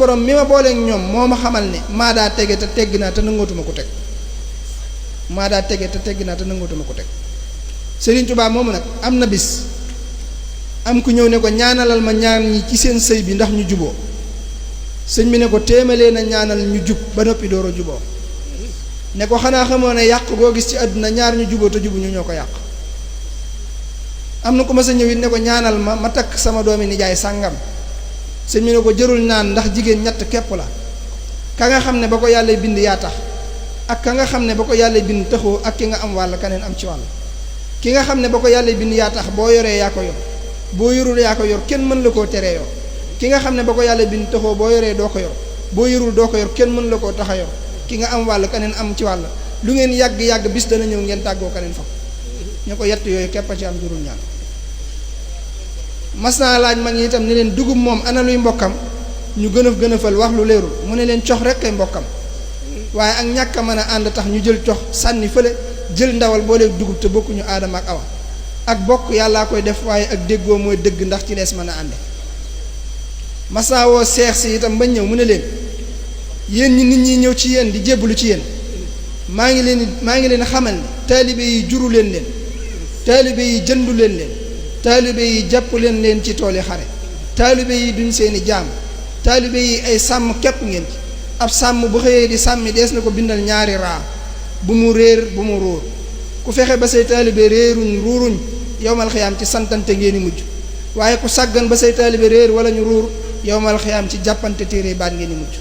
borom mi ma booleeg ñoom moo ma xamal ne maa daa tege te tegg naa te nangootuma ko teg maa daa tege te tegg naa te nangootuma ko teg Sëriñ Tuubaa moomu nag am na bis am ku ñëw ne ko ñaanalal ma ñaar ñi ci seen sëy bi ndax ñu juboo sëñ bi ne ko téemalee na ñaanal ñu jub ba noppi door a juboo ne ko xanaa xamoo ne yàq goo gis ci àdduna ñaar ñu juboo te jubuñu ñoo ko yàq am na ku ma sa ñëw it ne ko ñaanal ma takk sama doomi nijaay sàngam sëñ bi ne ko jërul naan ndax jigéen ñett képp la ka nga xam ne ba ko yàlla bind yaa tax ak ka nga xam ne ba ko yàlla bind taxoo ak ki nga am wàll keneen am ci wàll ki nga xam ne ba ko yàlla bind yaa tax boo yoree yaa ko yor boo yorul yaa ko yor kenn mën la koo teree yor ki nga xam ne ba ko yàlla bind taxoo boo yoree doo ko yor boo yorul doo ko yor kenn mën la koo tax a yor ki nga am wàll keneen am ci wàll lu ngeen yàgg-yàgg bis dana ñëw ngeen tàggoo keneen fa ñu ko yett yooyu képp a ci am jurul ñaan mas naa laaj mag ñi itam ne leen dugub moom ana luy mbokkam ñu gën a fal wax lu leerul mu ne leen cox rek kay mbokkam waaye ak ñàkk a mën a ànd tax ñu jël cox sànni fële jël ndawal booleeg dugub te bokkuñu aadama ak awa ak bokk yàllaa koy def waaye ak déggoo mooy dëgg ndax ci lees mën a ànde mas naa woo seex si itam bañ ñëw mu ne leen yéen ñi nit ñi ñëw ci yéen di jébbalu ci yéen maa ngi leen xamal ne taalibe yi juru leen taalibe yi jëndu leen taalibe yi jàpp leen ci tooli xare taalibe yi duñ seeni jaam taalibe yi ay sàmm képp ngeen ci ab sàmm bu xëyee di sàmmi dees na ko bindal ñaari raa bu mu réer bu mu ruur ku fexe ba say taalibe réeruñ ruuruñ yowmal xiyaam ci santante ngeen di mujj waaye ku sàggan ba say taalibe réer wala ñu ruur yowmal xiyaam ci jàppante téere baat ngeen di mujj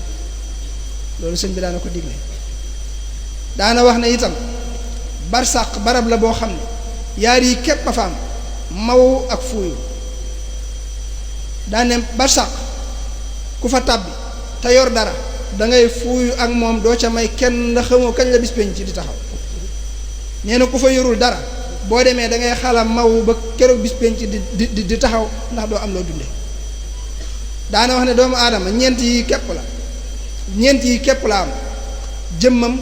loolu sëñ bi daana ko digle daana wax ne itam barsàq barab la boo xam ne yaar yi képp a fa am maw ak fuuyu daane barsàq ku fa tàbbi te yor dara da ngay fuuyu ak moom doo ca may kenn ndax xamoo kañ la bis penc ci di taxaw nee na ku fa yorul dara boo demee da ngay xala maw ba keroog bis penc di taxaw ndax doo am loo dunde daana wax ne doomu aadama ñeent yi képp la am jëmmam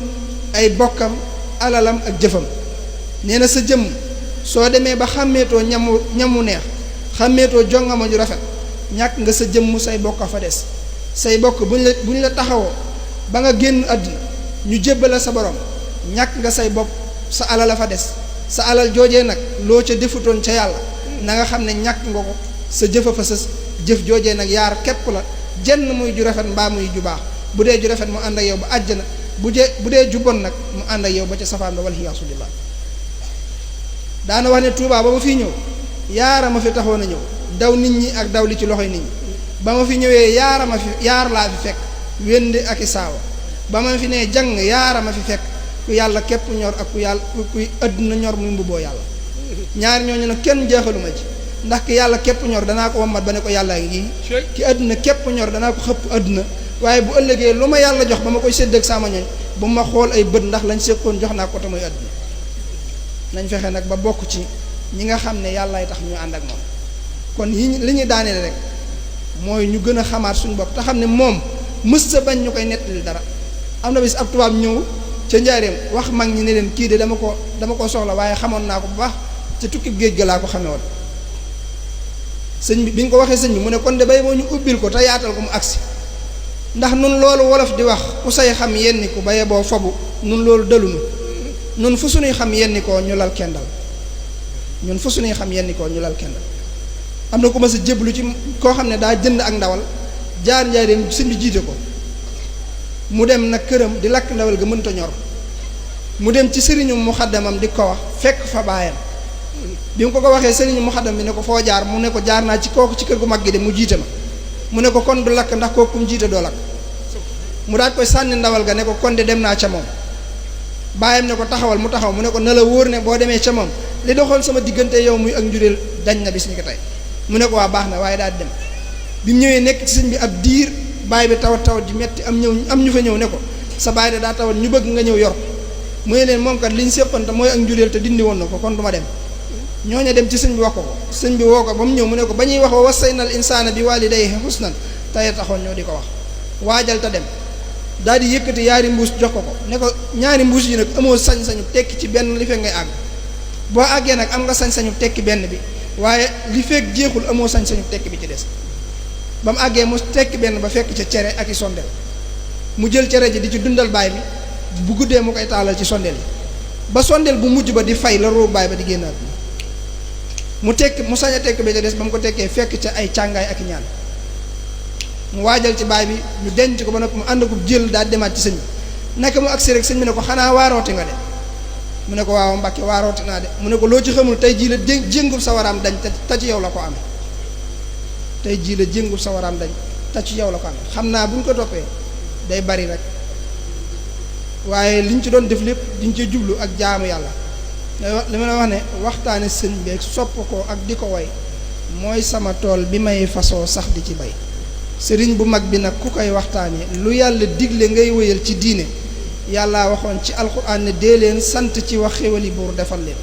ay bokkam alalam ak jëfam nee na sa jëmm soo demee ba xàmmeetoo ñamu neex xàmmeetoo jongama ju rafet ñàkk nga sa jëmm say bokk fa des say bokk bu ñu la taxawoo ba nga génn àdduna ñu jébbala sa borom ñàkk nga say bopp sa alal a fa des sa alal joojee nag loo ca defutoon ca yàlla na nga xam ne ñàkk nga ko sa jëfa fa sës jëf joojee nag yaar képp la jenn muy ju rafet mbaa muy ju baax bu dee ju rafet mu ànd ak yow ba àjjana bu dee ju bon nag mu ànd ak yow ba ca safaan ba wal hiyaasu billah daana wax ne Tuubaa ba ma fiy ñëw yaara ma fi taxoon a ñëw daw nit ñi ak daw li ci loxoy nit ñi ba ma fi ñëwee yaar laa fi fekk wénde ak i saawa ba ma fi nee jàng yaara ma fi fekk ku yàlla képp ñor ak kuy àdduna ñor muy mbubboo yàlla ñaar ñooñu nag kenn jeexaluma ci ndax ki yàlla képp ñor danaa ko wammat ba ne ko yàllaa ngi ki àdduna képp ñor danaa ko xëpp àdduna waaye bu ëllëgee lu ma yàlla jox ba ma koy sédd ak sama ñooñ bu ma xool ay bët ndax lañ séqoon jox naa ko te muy àdduna nañ fexe nag ba bokk ci ñi nga xam ne yàllaay tax ñu ànd ak moom kon li ñuy daaneel rek mooy ñu gën a xamaat suñu bopp te xam ne moom mës sa bañ ñu koy nettali dara am na bis ab tubaab ñëw ca njaareem wax mag ñi ne leen kii de dama ko soxla waaye xamoon naa ko bu baax ca tukki géej ga laa ko xamee woon sëñ bi ñu ko waxee sëñ bi mu ne kon de bay moo ñu ubbil ko te yaatal ko mu agsi ndax nun loolu wolof di wax ku say xam yenni ku baye boo fobu nun loolu dalunu nun fu suñuy xam yenni koo ñu lal kendal ñun fu suñuy xam yenni koo ñu lal kendal am na ku ma sa jéblu ci koo xam ne daa jënd ak ndawal jaar njaareem sëñ bi jiite ko mu dem nag këram di lakk ndawal ga mënta ñor mu dem ci sëriñu muxaddamam di ko wax fekk fa baayam bi mu ko waxee sëriñu muxaddam bi ne ko foo jaar mu ne ko jaar naa ci kooku ci kër gu mag gi de mu jiite ma mu ne ko kon du lakk ndax kooku mu jiite doo lakk mu daat koy sànni ndawal ga ne ko kon de dem naa ca moom baayam ne ko taxawal mu taxaw mu ne ko na la wóor ne boo demee ca moom li doxoon sama diggante yow muy ak njureel dañ na bis ni ko tey mu ne ko waa baax na waaye daal dem bi mu ñëwee nekk ci sëñ bi ab diir baay bi tawat di metti am ñu fa ñëw ne ko sa baay de daa tawat ñu bëgg nga ñëw yor mu ne leen moom kat liñ séqante mooy ak njureel te dindi woon na ko kon du ma dem ñooñu dem ci sëñ bi wax ko sëñ bi woo ko ba mu ñëw mu ne ko ba ñuy wax wa wasaynal insaana bi waalidayhi husnan tey taxoon ñoo di ko wax waajal te dem daal di yëkkati yaari mbuus jox ko ne ko ñaari mbuus yi nag amoo sañ-sañu tekki ci benn li fekk ngay àgg boo àggee nag am nga sañ-sañu tekki benn bi waaye li fekk jeexul amoo sañ-sañu tekki bi ci des ba mu àggee mu tekki benn ba fekk ca cere ak i sondel mu jël cere ji di ci dundal baay bi bu guddee mu koy taalal ci sondel yi ba sondel bu mujj ba di fay la ruu baay ba di génnaat mu tekk mu sañ a tekk ba ca des ba mu ko tekkee fekk ca ay càngaay ak ñaan mu waajal ci baay bi ñu denc ko ba noppi mu ànd ko jël daal demaat ci sëñ bi naka mu agsi rek sëñ bi ne ko xanaa waarooti nga de mu ne ko waaw Mbàkke waarooti naa de mu ne ko loo ci xamul tey jii la jéngub sa waraam dañ te ci yow la ko amee tey jii la jéngub sa waraam dañ te ci yow la ko amee xam naa bu ñu ko toppee day bari rek waaye liñ ci doon def lépp diñ ci jublu ak jaamu yàlla li ma la wax ne waxtaane sëñ bi ak sopp ko ak di ko way mooy sama tool bi may fasoo sax di ci bay sëriñ bu mag bi nag ku koy waxtaane lu yàlla digle ngay wéyal ci diine yàlla waxoon ci alxuraan ne dee leen sant ci wax xéwali buur defal leen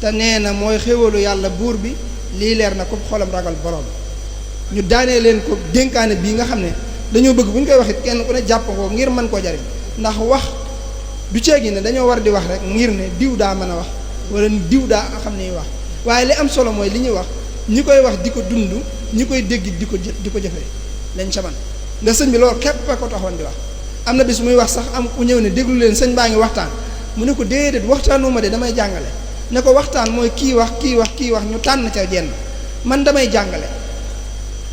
te nee na mooy xéwalu yàlla buur bi lii leer na ko xolam ragal borom ñu daanee leen ko dénkaane bii nga xam ne dañoo bëgg bu ñu koy wax it kenn ku ne jàpp ko ngir mën koo jariñ ndax wax du ceegi ne dañoo war di wax rek ngir ne diw daa mën a wax wala diw daa xam ne wax waaye li am solo mooy li ñuy wax ñi koy wax di ko dund ñi koy dégg di ko jëfee lañ ca man nga sëñ bi loolu képp a ko taxoon di wax am na bis muy wax sax am ku ñëw ne déglu leen sëñ baa ngi waxtaan mu ne ko déedéet waxtaanuma de damay jàngale ne ko waxtaan mooy kii wax ñu tànn ca jenn man damay jàngale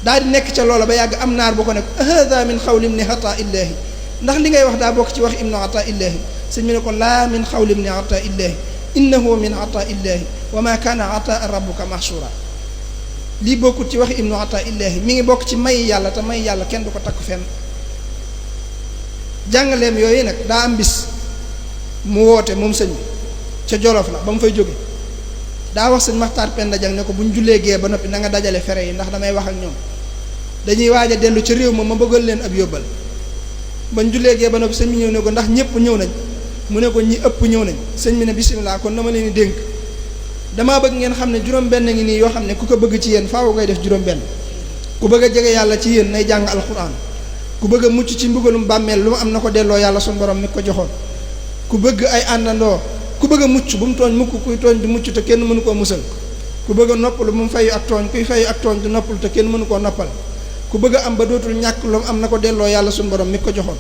daal di nekk ca loola ba yàgg am naar boo ko ne ko hada min xawli ibni ata illahi ndax li ngay wax daa bokk ci wax ibnu ata illahi sëñ bi ne ko laa min xawli ibni ata illahi innahu min ata illahi wa ma kaana ata rabbuka mahshura lii bokkut ci wax ibnu ata illahi mi ngi bokk ci may yàlla te may yàlla kenn du ko takk fenn jàngaleem yooyu nag daa am bis mu woote moom sëñ bi ca Jolof la ba mu fay jóge daa wax sëñ Maxtaar Penda Jang ne ko bu ñu jullee gee ba noppi na nga dajale fere yi ndax damay wax ak ñoom dañuy waaj a dellu ca réew ma bëggal leen ab yóbbal ba ñu jullee gee ba noppi sëñ bi ñëw ne ko ndax ñëpp ñëw nañ mu ne ko ñi ëpp ñëw nañ sëñ bi ne bisimilah kon dama leen di dénk damaa bëgg ngeen xam ne juróom-benn ngi nii yoo xam ne ku ko bëgg ci yéen faaw koy def juróom-benn ku bëgg a jege yàlla ci yéen nay jàng alxuraan ku bëgg a mucc ci mbugalum bàmmeel lu mu am na ko delloo yàlla suñu borom mi ko joxoon ku bëgg ay àndandoo ku bëgg a mucc bu mu tooñ mukk kuy tooñ du mucc te kenn mënu koo musal ku bëgg a noppalu bu mu fayu ak tooñ kuy fayu ak tooñ du noppalu te kenn mënu koo noppal ku bëgg a am ba dootul ñàkk lu mu am na ko delloo yàlla suñu borom mi ko joxoon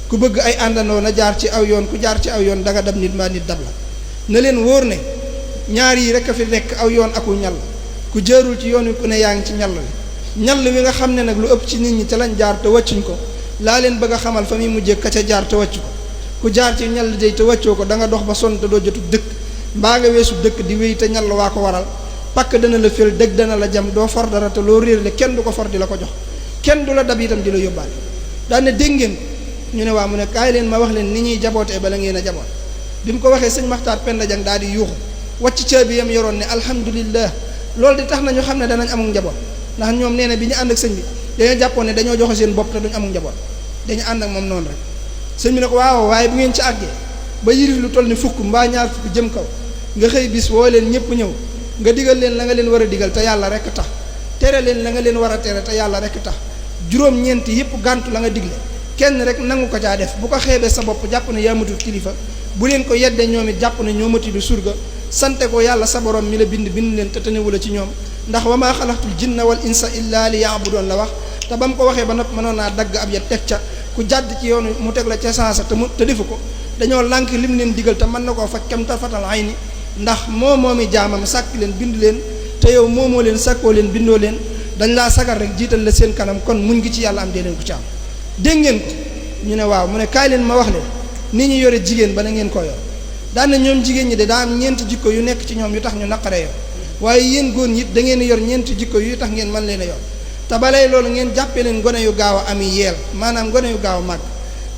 ku bëgg ay àndandoo na jaar ci aw yoon ku jaar ci aw yoon danga dab nit maa nit dab la na leen wóor ne ñaar yi rek a fi nekk aw yoon aku ñal ku jaarul ci yoon wi ku ne yaa ngi ci ñal wi nga xam ne nag lu ëpp ci nit ñi te lañ jaar te wàccuñ ko laa leen bëgg a xamal fa muy mujjee ka ca jaar te wàccu ko ku jaar ci ñal day te wàccoo ko da nga dox ba sonn te doo jotu dëkk mbaa nga weesu dëkk di wéy te ñal waa ko waral pakk dana la fél dëgg dana la jam doo for dara te loo réer le kenn du ko for di la ko jox kenn du la dab itam di la yóbbaale daane dégg ngeen ñu ne waa mu ne kaay leen ma wax leen ni ñuy jabootee bala ngeen a jaboot bi mu ko waxee sëñ Maxtaar Penda Jang daal di yuuxu wàcc caabi yam yoroon ne alhamdulillah loolu di tax na ñu xam ne danañ amul njaboot ndax ñoom nee na bi ñu ànd ak sëñ bi dañoo jàppoon ne dañoo joxe seen bopp te duñ amul njaboot dañu ànd ak moom noonu rek sëñ bi ne ko waaw waaye bu ngeen ci àggee ba yirif lu toll ni fukk mbaa ñaar fukk jëm kaw nga xëy bis woo leen ñëpp ñëw nga digal leen la nga leen war a digal te yàlla rek tax tere leen la nga leen war a tere te yàlla rek tax juróom-ñeenti yëpp gàntu la nga digle kenn rek nangu ko caa def bu ko xeebee sa bopp jàpp ne yaa matul kilifa bu leen ko yedde ñoom it jàpp ne ñoo mati du surga sante ko yàlla sa borom mi la bind leen te tënewu la ci ñoom ndax wa maa xalaqtul jinna wal insa illa li ya'budun la wax te ba mu ko waxee ba noppi mënoon naa dagg ab ya teg ca ku jàdd ci yoonu mu teg la ca sansa te defu ko dañoo lànk lim leen digal te mën na koo faj kam tarfatal ayni ndax moomi jaamam sàkk leen bind leen te yow moomoo leen sàkkoo leen bindoo leen dañ laa sagar rek jiital la seen kanam kon muñ ngi ci yàlla am dee leen ko ci am dégg ngeen ko ñu ne waaw mu ne kaay leen ma wax leen ni ñu yore jigéen ba na ngeen koo yor daan na ñoom jigéen ñi de daa am ñeenti jikko yu nekk ci ñoom yu tax ñu naqaree yor waaye yéen góor ñi da ngeen yor ñeenti jikko yu tax ngeen mën leen a yor te balay loolu ngeen jàppee leen gone yu gaaw a ami yeel maanaam gone yu gaaw a màgg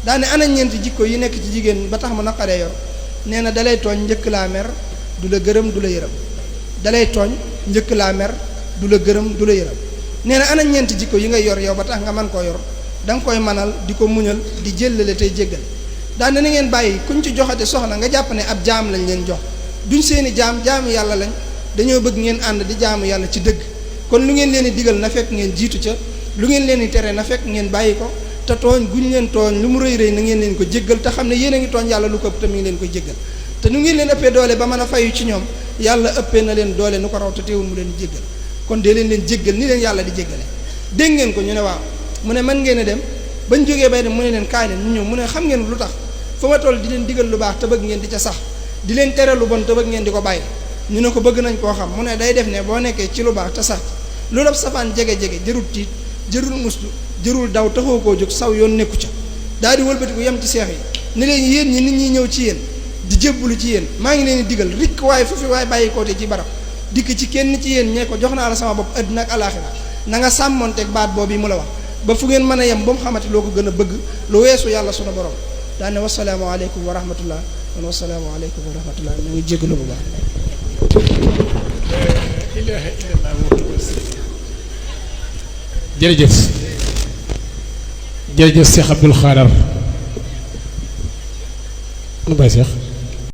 daane ana ñeenti jikko yi nekk ci jigéen ba tax mu naqaree yor nee na dalay tooñ njëkk laa mer du la gërëm du la yërëm dalay tooñ njëkk laa mer du la gërëm du la yërëm nee na ana ñeenti jikko yi ngay yor yow ba tax nga mën koo yor da nga koy manal di ko muñal di jëllale tey jéggal daane na ngeen bàyyi kuñ ci joxate soxna nga jàpp ne ab jaam lañ leen jox duñ seeni jaamu yàlla lañ dañoo bëgg ngeen ànd di jaamu yàlla ci dëgg kon lu ngeen leen di digal na fekk ngeen jiitu ca lu ngeen leen di tere na fekk ngeen bàyyi ko te tooñ guñ leen tooñ lu mu rëy rëy na ngeen leen ko jéggal te xam ne yéen a ngi tooñ yàlla lu ko ëpp te mi ngi leen koy jéggal te nu ngeen leen ëppee doole ba mën a fayu ci ñoom yàlla ëppee na leen doole nu ko raw te teewul mu leen jéggal kon dee leen jéggal ni leen yàlla di jéggale dégg ngeen ko ñu ne waaw mu ne mën ngeen a dem bañ jógee bay dem mu ne leen kaay leen ñu ñëw mu ne xam ngeen lu tax fa ma toll di leen digal lu baax te bëgg ngeen di ca sax di leen tere lu bon te bëgg ngeen di ko bàyyi ñu ne ko bëgg nañ koo xam mu ne day def ne boo nekkee ci lu baax te sax lu la safaan jege-jege jërul tiit jërul muslu jërul daw taxoo koo jóg saw yoon nekku ca daal di wëlbatiku yem ci seex yi ne leen yéen ñi nit ñi ñëw ci yéen di jébbalu ci yéen maa ngi leen di digal rikk waaye fu fi waaye bàyyi koote ci barab dikk ci kenn ci yéen ñee ko jox naa la sama bopp àddina ak alaaxira na nga sàmmonteeg baat boobu yi mu la wax ba fu ngeen mën a yem ba mu xamante loo ko gën a bëgg lu weesu yàlla sunu borom daane wasalaamu aleykum wa rahmatullah man wasalaamu aleykum wa rahmatullah ñu ngi jéggalu bu baax ilaha illallah jërëjëf jërëjëf Cheikh Abdoul Khadar nu bay Cheikh